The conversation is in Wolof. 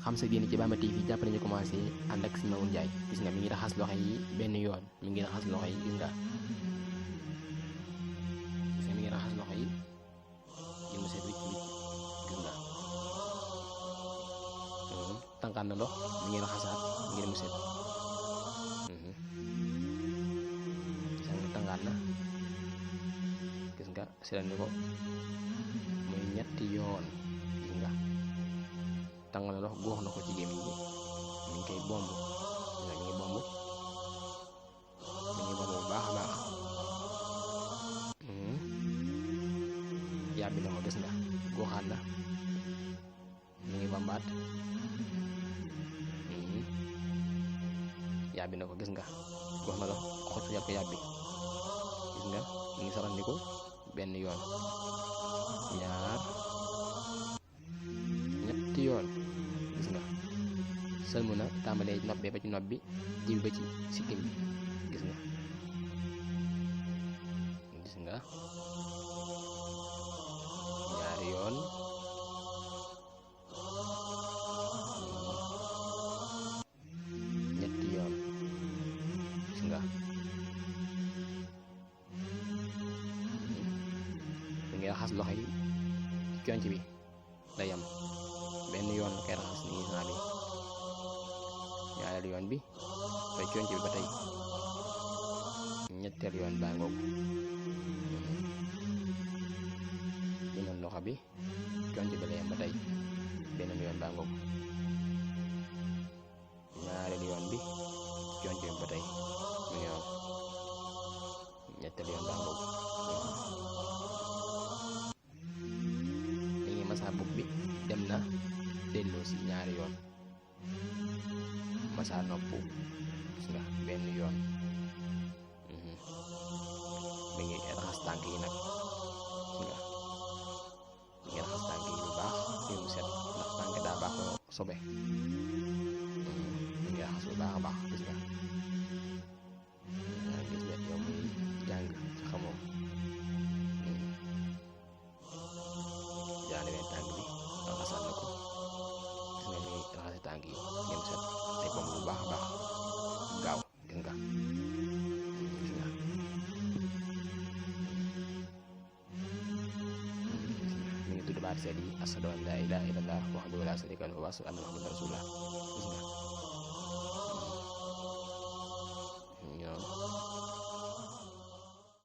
xam sa diine ci Bamba TV jàpp nañu commencé ànd ak si Mamoune Ndiaye gis nga mi ngi raxas loxo yi benn yoon mi ngi raxas loxo yi gis nga mi ngi raxas loxo yi ngir mu set wicc wicc gis nga tànqaat na ndox mi ngi raxasaat ngir mu set tànqaat na gis nga seetal ni ko muy ñetti yoon gis nga tàngal na ndox góox na ko ci gémmiñ gi mi ngi koy bomb mi ngi bomb bu baax a baax yàbbi na ko gis nga góoxaat na mi ngi bambaat yàbbi na ko gis nga góox na ndox xot yàpp yàbbi gis nga mi ngi sarandiku benn yoon ñaar ñetti yoon gis nga sëlmu na tàmbalee noppee ba ci nopp bi jiw ba ci sikkim bi gis nga ñaari yoon ñetti yoon gis nga mi ngi raxas loxo yi conc bi day am benn yoon kay raxas nii saa bi ñaareel yoon bi te conc bi ba tey ñetteel yoon baa ngoog beneen loxo bi conc bi lay am ba tey beneen yoon baa ngoog ñaareel yoon bi conc bi ba tey mu ngi am ñetteel yoon baa ngoog masa bopp bi dem na delloo si ñaari yoon masa nopp gis nga benn yoon mi ngi raxas tànk yi nag gis nga mi ngi raxas tànk yi bu baax ngir mu set ndax tànk daa baax sobe mi ngi raxas bu baax a baax gis nga gis nga yow muy jàng ci xamoo jaane benn tànk bi raxasal na ko gis nga ni raxasi tànk yi ngeen set tey bomb bu baax a baax gaaw gis nga mi ngi tudd baat seet yi ashhadu an laa ilaaha illallaah wahdahu laa shariika lahu wa ashhadu anna muhammadan rasuulullaah gis nga